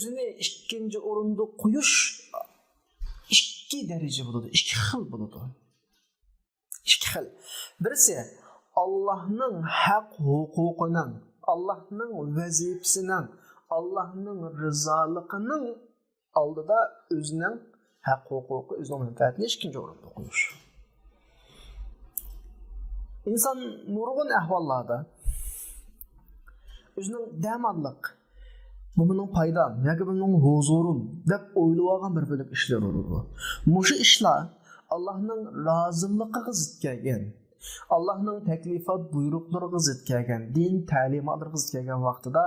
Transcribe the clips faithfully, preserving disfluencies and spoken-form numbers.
ئۆزىنى ئىككىنچى ئورۇندا قويۇش ئىككى دەرىجە بولىدۇ، ئىككى خىل بولىدۇ. ئىككى خىل. بىرسى، ئاللاھنىڭ ھەق ھوقۇقىنىڭ، ئاللاھنىڭ ۋەزىپىسىنىڭ، ئاللاھنىڭ رىزالىقىنىڭ ئالدىدا ئۆزىنىڭ ھەق ھوقۇقى، ئۆزىنىڭ مەنپەئەتىنى ئىككىنچى ئورۇندا قويۇش. ئىنسان نۇرغۇن ئەھۋاللاردا ئۆزىنىڭ دەماللىق، بۇ مېنىڭ پايدام ياكى بۇ مېنىڭ ھۇزۇرۇم دەپ ئويلىۋالغان بىر بۆلەك ئىشلار بولىدۇ. مۇشۇ ئىشلار ئاللاھنىڭ رازىلىقىغا زىت كەلگەن، ئاللاھنىڭ تەكلىپات بۇيرۇقلىرىغا زىت كەلگەن، دىن تەلىماتلىرىغا زىت كەلگەن ۋاقتىدا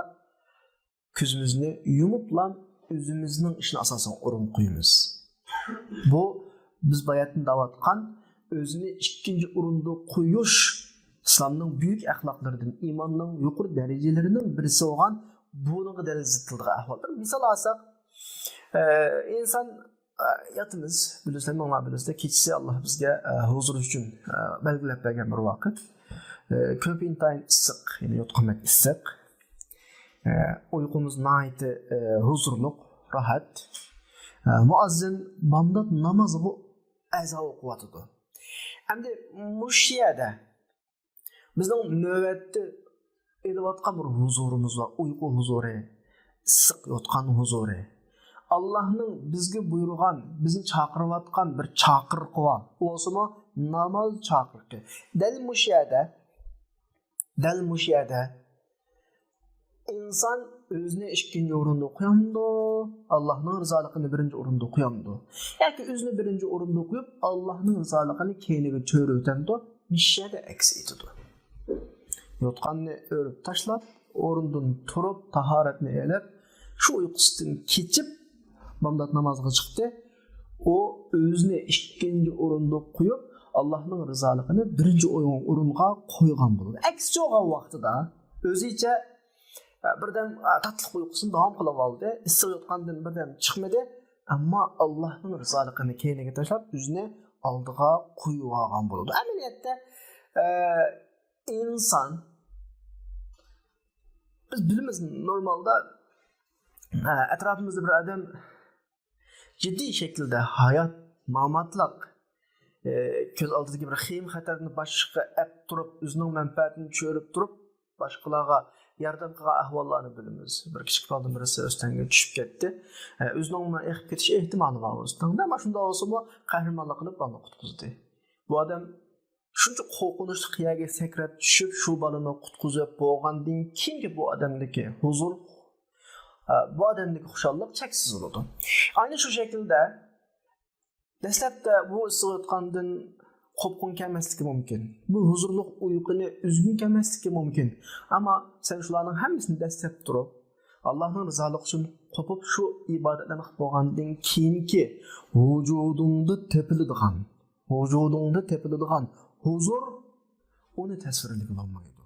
كۆزىمىزنى يۇمۇپلا ئۆزىمىزنىڭ ئىشىنى ئاساسىي ئورۇنغا قويىمىز. بۇ بىز باياتىن دەۋاتقان ئۆزىنى ئىككىنچى ئورۇندا قويۇش ئىسلامنىڭ بۈيۈك ئەخلاقلىرىدىن، ئىماننىڭ يۇقىرى دەرىجىلىرىنىڭ بىرسى بولغان بۇنىڭغا دەل زىت كېلىدىغان ئەھۋالدۇر. مىسال ئالساق، ئە، ئىنسان، ئە، ياتىمىز، بىلىسىلەر، ماڭا بىلىسىلەر، كېچىسى ئاللا بىزگە، ئە، ھۇزۇر ئۈچۈن، ئە، بەلگىلەپ بەرگەن بىر ۋاقىت. ئە، كۆپ ئىنتايىن ئىسسىق، يەنى يوتقان بەك ئىسسىق. ئە، ئۇيقۇمىز ناھايىتى، ئە، ھۇزۇرلۇق، راھەت. ئە، مۇئەززىن بامدات نامازىغا ئەزان ئوقۇۋاتىدۇ. ئەمدى مۇشۇ يەردە بىزنىڭ نۆۋەتتە ئېلىۋاتقان بىر ھۇزۇرىمىز بار، ئۇيقۇ ھۇزۇرى، ئىسسىق يوتقان ھۇزۇرى. ئاللاھنىڭ بىزگە بۇيرۇغان، بىزنى چاقىرىۋاتقان بىر چاقىرىقى بار. ئۇ بولسىمۇ ناماز چاقىرىقى. دەل مۇشۇ يەردە، دەل مۇشۇ يەردە ئىنسان ئۆزىنى ئىككىنچى ئورۇندا قويامدۇ، ئاللاھنىڭ رىزالىقىنى بىرىنچى ئورۇندا قويامدۇ؟ ياكى ئۆزىنى بىرىنچى ئورۇندا قويۇپ، ئاللاھنىڭ رىزالىقىنى كەينىگە چۆرۈۋېتەمدۇ؟ مۇشۇ يەردە ئەكس ئېيتىدۇ. يوتقاننى ئۆرۈپ تاشلاپ، ئورنىدىن تۇرۇپ، تاھارەتنى ئېلىپ، شۇ ئۇيقۇسىدىن كېچىپ، بامدات نامازغا چىقتى. ئۇ ئۆزىنى ئىككىنچى ئورۇندا قويۇپ، ئاللاھنىڭ رىزالىقىنى بىرىنچى ئورۇنغا قويغان بولىدۇ. ئەكسىچە بولغان ۋاقتىدا ئۆزىچە، ئە، بىردەم، ئە، تاتلىق ئۇيقۇسىنى داۋام قىلىۋالدى. ئىسسىق يوتقاندىن بىردەم چىقمىدى. ئەمما ئاللاھنىڭ رىزالىقىنى كەينىگە تاشلاپ، ئۆزىنى ئالدىغا قويۇۋالغان بولىدۇ. ئەمەلىيەتتە، ئە، ئىنسان، بىز بىلىمىز، نورمالدا، ئە، ئەتراپىمىزدا بىر ئادەم جىددىي شەكىلدە ھايات، ماماتلىق، ئە، كۆز ئالدىدىكى بىر خېيىم خەتەرنى باشقا ئەپ تۇرۇپ، ئۆزىنىڭ مەنپەئەتىنى چۆرۈپ تۇرۇپ، باشقىلارغا ياردەم قىلغان ئەھۋاللارنى بىلىمىز. بىر كىچىك بالىدىن بىرسى ئۆستەڭگە چۈشۈپ كەتتى. ئە، ئۆزىنىڭمۇ ئېقىپ كېتىش ئېھتىمالى بار ئۆستەڭدە. ئەمما شۇنداق بولسىمۇ، قەھرىمانلىق قىلىپ بالىنى قۇتقۇزدى. بۇ ئادەم شۇنچە قورقۇنچلۇق يەرگە سەكرەپ چۈشۈپ، شۇ بالىنى قۇتقۇزۇپ بولغاندىن كېيىنكى بۇ ئادەمدىكى ھۇزۇر، ئە، بۇ ئادەمدىكى خۇشاللىق چەكسىز بولىدۇ. ئەنە شۇ شەكىلدە دەسلەپتە بۇ ئىسسىق يوتقاندىن قوپقۇڭ كەلمەسلىكى مۇمكىن. بۇ ھۇزۇرلۇق ئۇيقۇنى ئۈزگۈڭ كەلمەسلىكى مۇمكىن. ئەمما سەن شۇلارنىڭ ھەممىسىنى دەسلەپ تۇرۇپ، ئاللاھنىڭ رىزالىقى ئۈچۈن قوپۇپ، شۇ ئىبادەتلەرنى قىلىپ بولغاندىن كېيىنكى ۋۇجۇدۇڭدا تېپىلىدىغان، ۋۇجۇدۇڭدا تېپىلىدىغان ھۇزۇر، ئۇنى تەسۋىرلىگىلى بولمايدۇ.